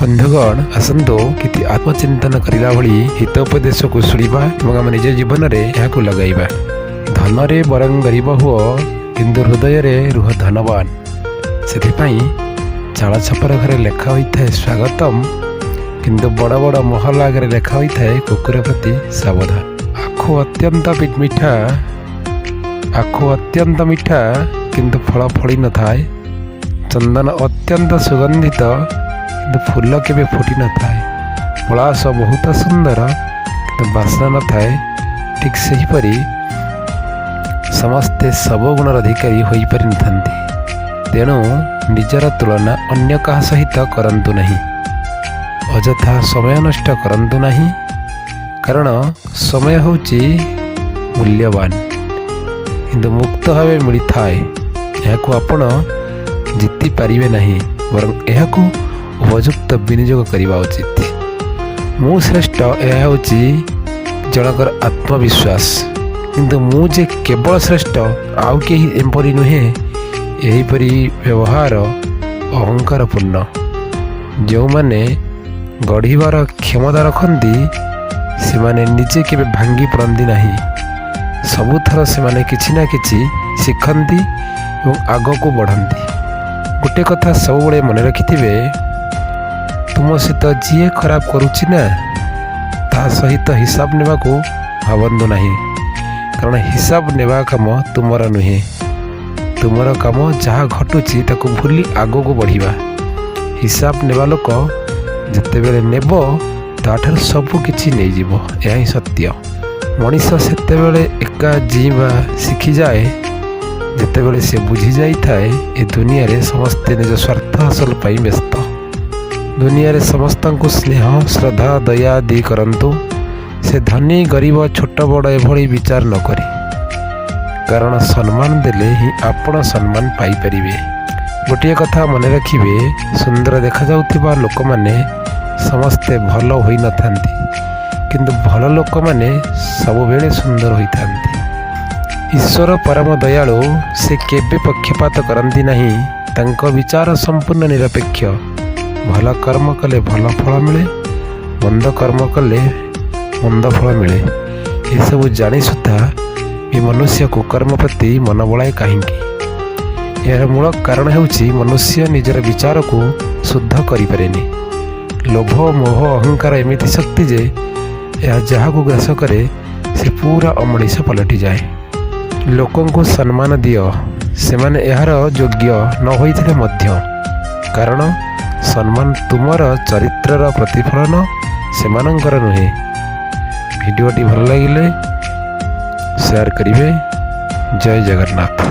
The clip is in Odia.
ବନ୍ଧୁଗଣ, ଆସନ୍ତୁ କିଛି ଆତ୍ମଚିନ୍ତନ କରିଲା ଭଳି ହିତୋପଦେଶକୁ ଶୁଣିବା ଏବଂ ଆମ ନିଜ ଜୀବନରେ ଏହାକୁ ଲଗାଇବା। ଧନରେ ବରଂ ଗରିବ ହୁଅ, କିନ୍ତୁ ହୃଦୟରେ ରୁହ ଧନବାନ। ସେଥିପାଇଁ ଚାଳ ଛପର ଘରେ ଲେଖା ହୋଇଥାଏ "ସ୍ୱାଗତମ", କିନ୍ତୁ ବଡ଼ ବଡ଼ ମହଲ ଆଗରେ ଲେଖା ହୋଇଥାଏ "କୁକୁର ପ୍ରତି ସାବଧାନ"। ଆଖୁ ଅତ୍ୟନ୍ତ ମିଠା, ଆଖୁ ଅତ୍ୟନ୍ତ ମିଠା, କିନ୍ତୁ ଫଳ ଫଳି ନଥାଏ। ଚନ୍ଦନ ଅତ୍ୟନ୍ତ ସୁଗନ୍ଧିତ, କିନ୍ତୁ ଫୁଲ କେବେ ଫୁଟି ନଥାଏ। ପଳାଶ ବହୁତ ସୁନ୍ଦର, କିନ୍ତୁ ବାସ୍ନା ନଥାଏ। ଠିକ୍ ସେହିପରି ସମସ୍ତେ ସବୁ ଗୁଣର ଅଧିକାରୀ ହୋଇପାରିନଥାନ୍ତି। ତେଣୁ ନିଜର ତୁଳନା ଅନ୍ୟ କାହା ସହିତ କରନ୍ତୁ ନାହିଁ। ଅଯଥା ସମୟ ନଷ୍ଟ କରନ୍ତୁ ନାହିଁ, କାରଣ ସମୟ ହେଉଛି ମୂଲ୍ୟବାନ, କିନ୍ତୁ ମୁକ୍ତ ଭାବେ ମିଳିଥାଏ। ଏହାକୁ ଆପଣ ଜିତି ପାରିବେ ନାହିଁ, ବରଂ ଏହାକୁ ଉପଯୁକ୍ତ ବିନିଯୋଗ କରିବା ଉଚିତ। ମୁଁ ଶ୍ରେଷ୍ଠ, ଏହା ହେଉଛି ଜଣଙ୍କର ଆତ୍ମବିଶ୍ୱାସ। କିନ୍ତୁ ମୁଁ ଯେ କେବଳ ଶ୍ରେଷ୍ଠ, ଆଉ କେହି ଏପରି ନୁହେଁ, ଏହିପରି ବ୍ୟବହାର ଅହଙ୍କାରପୂର୍ଣ୍ଣ। ଯେଉଁମାନେ ଗଢ଼ିବାର କ୍ଷମତା ରଖନ୍ତି, ସେମାନେ ନିଜେ କେବେ ଭାଙ୍ଗି ପଡ଼ନ୍ତି ନାହିଁ। ସବୁଥର ସେମାନେ କିଛି ନା କିଛି ଶିଖନ୍ତି ଏବଂ ଆଗକୁ ବଢ଼ନ୍ତି। ଗୋଟେ କଥା ସବୁବେଳେ ମନେ ରଖିଥିବେ, ତୁମ ସହିତ ଯିଏ ଖରାପ କରୁଛି ନା, ତା ସହିତ ହିସାବ ନେବାକୁ ଭାବନ୍ତୁ ନାହିଁ, କାରଣ ହିସାବ ନେବା କାମ ତୁମର ନୁହେଁ। ତୁମର କାମ ଯାହା ଘଟୁଛି ତାକୁ ଭୁଲି ଆଗକୁ ବଢ଼ିବା। ହିସାବ ନେବା ଲୋକ ଯେତେବେଳେ ନେବ, ତାଠାରୁ ସବୁ କିଛି ନେଇଯିବ। ଏହା ହିଁ ସତ୍ୟ। ମଣିଷ ସେତେବେଳେ ଏକା ଜୀଇଁବା ଶିଖିଯାଏ, ଯେତେବେଳେ ସେ ବୁଝି ଯାଇଥାଏ ଏ ଦୁନିଆରେ ସମସ୍ତେ ନିଜ ସ୍ୱାର୍ଥ ହାସଲ ପାଇଁ ବ୍ୟସ୍ତ। ଦୁନିଆରେ ସମସ୍ତଙ୍କୁ ସ୍ନେହ, ଶ୍ରଦ୍ଧା, ଦୟା ଆଦି କରନ୍ତୁ, ସେ ଧନୀ, ଗରିବ, ଛୋଟ, ବଡ଼ ଏଭଳି ବିଚାର ନ କରି। କାରଣ ସମ୍ମାନ ଦେଲେ ହିଁ ଆପଣ ସମ୍ମାନ ପାଇପାରିବେ। ଗୋଟିଏ କଥା ମନେ ରଖିବେ, ସୁନ୍ଦର ଦେଖାଯାଉଥିବା ଲୋକମାନେ ସମସ୍ତେ ଭଲ ହୋଇନଥାନ୍ତି, କିନ୍ତୁ ଭଲ ଲୋକମାନେ ସବୁବେଳେ ସୁନ୍ଦର ହୋଇଥାନ୍ତି। ଈଶ୍ୱର ପରମ ଦୟାଳୁ। ସେ କେବେ ପକ୍ଷପାତ କରନ୍ତି ନାହିଁ। ତାଙ୍କ ବିଚାର ସମ୍ପୂର୍ଣ୍ଣ ନିରପେକ୍ଷ। ଭଲ କର୍ମ କଲେ ଭଲ ଫଳ ମିଳେ, ମନ୍ଦ କର୍ମ କଲେ ମନ୍ଦ ଫଳ ମିଳେ। ଏସବୁ ଜାଣି ସୁଦ୍ଧା ବି ମନୁଷ୍ୟ କୁକର୍ମ ପ୍ରତି ମନ ବଳାଏ କାହିଁକି? ଏହାର ମୂଳ କାରଣ ହେଉଛି, ମନୁଷ୍ୟ ନିଜର ବିଚାରକୁ ଶୁଦ୍ଧ କରିପାରେନି। ଲୋଭ, ମୋହ, ଅହଙ୍କାର ଏମିତି ଶକ୍ତି ଯେ ଏହା ଯାହାକୁ ଗ୍ରାସ କରେ, ସେ ପୁରା ଅମଣିଷ ପାଲଟିଯାଏ। ଲୋକଙ୍କୁ ସମ୍ମାନ ଦିଅ, ସେମାନେ ଏହାର ଯୋଗ୍ୟ ନ ହୋଇଥିଲେ ମଧ୍ୟ। କାରଣ ସମ୍ମାନ ତୁମର ଚରିତ୍ରର ପ୍ରତିଫଳନ, ସେମାନଙ୍କର ନୁହେଁ। ଭିଡ଼ିଓଟି ଭଲ ଲାଗିଲେ ସେୟାର କରିବେ। ଜୟ ଜଗନ୍ନାଥ।